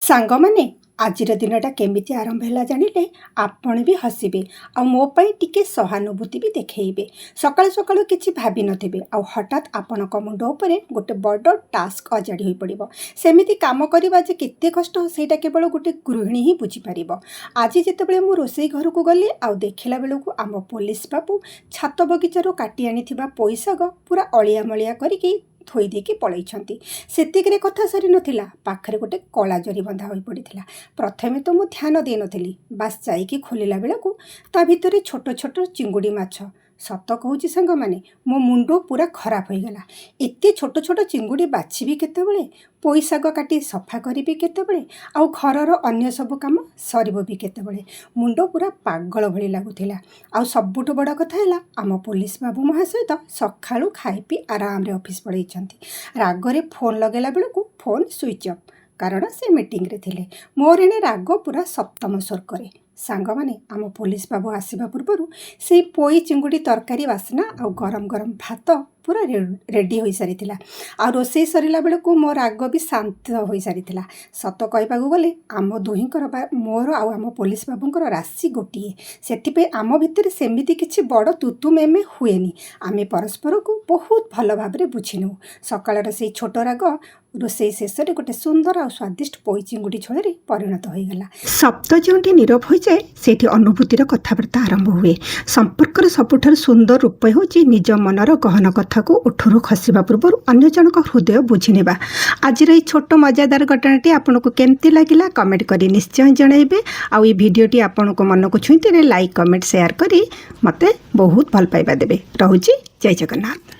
ସାଙ୍ଗମାନେ, ଆଜିର ଦିନଟା କେମିତି ଆରମ୍ଭ ହେଲା ଜାଣିଲେ ଆପଣ ବି ହସିବେ ଆଉ ମୋ ପାଇଁ ଟିକେ ସହାନୁଭୂତି ବି ଦେଖେଇବେ। ସକାଳୁ ସକାଳୁ କିଛି ଭାବିନଥିବେ ଆଉ ହଠାତ୍ ଆପଣଙ୍କ ମୁଣ୍ଡ ଉପରେ ଗୋଟେ ବଡ଼ ଟାସ୍କ ଅଜାଡ଼ି ହୋଇପଡ଼ିବ। ସେମିତି କାମ କରିବା ଯେ କେତେ କଷ୍ଟ, ସେଇଟା କେବଳ ଗୋଟେ ଗୃହିଣୀ ହିଁ ବୁଝିପାରିବ। ଆଜି ଯେତେବେଳେ ମୁଁ ରୋଷେଇ ଘରକୁ ଗଲି ଆଉ ଦେଖିଲା ବେଳକୁ ଆମ ପୋଲିସ ବାବୁ ଛାତ ବଗିଚାରୁ କାଟି ଆଣିଥିବା ପୋଇଶାଗ ପୁରା ଅଳିଆ ମଳିଆ କରିକି ଥୋଇ ଦେଇକି ପଳେଇଛନ୍ତି। ସେତିକିରେ କଥା ସରିନଥିଲା। ପାଖରେ ଗୋଟେ କଳା ଜରି ବନ୍ଧା ହୋଇ ପଡ଼ିଥିଲା। ପ୍ରଥମେ ତ ମୁଁ ଧ୍ୟାନ ଦେଇନଥିଲି। ବାସ୍, ଯାଇକି ଖୋଲିଲା ବେଳକୁ ତା ଭିତରେ ଛୋଟ ଛୋଟ ଚିଙ୍ଗୁଡ଼ି ମାଛ। ସତ କହୁଛି ସାଙ୍ଗମାନେ, ମୋ ମୁଣ୍ଡ ପୁରା ଖରାପ ହୋଇଗଲା। ଏତେ ଛୋଟ ଛୋଟ ଚିଙ୍ଗୁଡ଼ି ବାଛିବି କେତେବେଳେ, ପୋଇ ଶାଗ କାଟି ସଫା କରିବି କେତେବେଳେ ଆଉ ଘରର ଅନ୍ୟ ସବୁ କାମ ସରିବ ବି କେତେବେଳେ? ମୁଣ୍ଡ ପୁରା ପାଗଳ ଭଳି ଲାଗୁଥିଲା। ଆଉ ସବୁଠୁ ବଡ଼ କଥା ହେଲା, ଆମ ପୋଲିସ ବାବୁ ମହାଶୟ ତ ସକାଳୁ ଖାଇ ପିଇ ଆରାମରେ ଅଫିସ୍ ପଳେଇଛନ୍ତି। ରାଗରେ ଫୋନ୍ ଲଗାଇଲା ବେଳକୁ ଫୋନ୍ ସୁଇଚ୍ ଅଫ୍, କାରଣ ସେ ମିଟିଂରେ ଥିଲେ। ମୋର ଏଣେ ରାଗ ପୁରା ସପ୍ତମ ସ୍ୱର୍ଗରେ। ସାଙ୍ଗମାନେ, ଆମ ପୋଲିସ ବାବୁ ଆସିବା ପୂର୍ବରୁ ସେଇ ପୋଇ ଚିଙ୍ଗୁଡ଼ି ତରକାରୀ ବାସ୍ନା ଆଉ ଗରମ ଗରମ ଭାତ ପୁରା ରେଡ଼ି ହୋଇସାରିଥିଲା। ଆଉ ରୋଷେଇ ସରିଲା ବେଳକୁ ମୋ ରାଗ ବି ଶାନ୍ତ ହୋଇସାରିଥିଲା। ସତ କହିବାକୁ ଗଲେ ଆମ ଦୁହିଁଙ୍କର ବା ମୋର ଆଉ ଆମ ପୋଲିସ ବାବୁଙ୍କର ରାଶି ଗୋଟିଏ। ସେଥିପାଇଁ ଆମ ଭିତରେ ସେମିତି କିଛି ବଡ଼ ତୁତୁ ମେମେ ହୁଏନି। ଆମେ ପରସ୍ପରକୁ ବହୁତ ଭଲ ଭାବରେ ବୁଝିନେଉ। ସକାଳର ସେଇ ଛୋଟ ରାଗ ରୋଷେଇ ଶେଷରେ ଗୋଟେ ସୁନ୍ଦର ଆଉ ସ୍ୱାଦିଷ୍ଟ ପୋଇ ଚିଙ୍ଗୁଡ଼ି ଝୋଳରେ ପରିଣତ ହୋଇଗଲା। ଶବ୍ଦ ଯେଉଁଠି ନୀରବ ହୋଇଯାଏ, ସେଇଠି ଅନୁଭୂତିର କଥାବାର୍ତ୍ତା ଆରମ୍ଭ ହୁଏ। ସମ୍ପର୍କର ସବୁଠାରୁ ସୁନ୍ଦର ରୂପ ହେଉଛି ନିଜ ମନର ଗହନ କଥାକୁ ଓଠରୁ ଖସିବା ପୂର୍ବରୁ ଅନ୍ୟ ଜଣଙ୍କ ହୃଦୟ ବୁଝିନେବା। ଆଜିର ଏହି ଛୋଟ ମଜାଦାର ଘଟଣାଟି ଆପଣଙ୍କୁ କେମିତି ଲାଗିଲା, କମେଣ୍ଟ କରି ନିଶ୍ଚୟ ଜଣାଇବେ। ଆଉ ଏଇ ଭିଡ଼ିଓଟି ଆପଣଙ୍କ ମନକୁ ଛୁଇଁଥିଲେ ଲାଇକ୍, କମେଣ୍ଟ, ସେୟାର କରି ମୋତେ ବହୁତ ଭଲ ପାଇବା ଦେବେ। ରହୁଛି, ଜୟ ଜଗନ୍ନାଥ।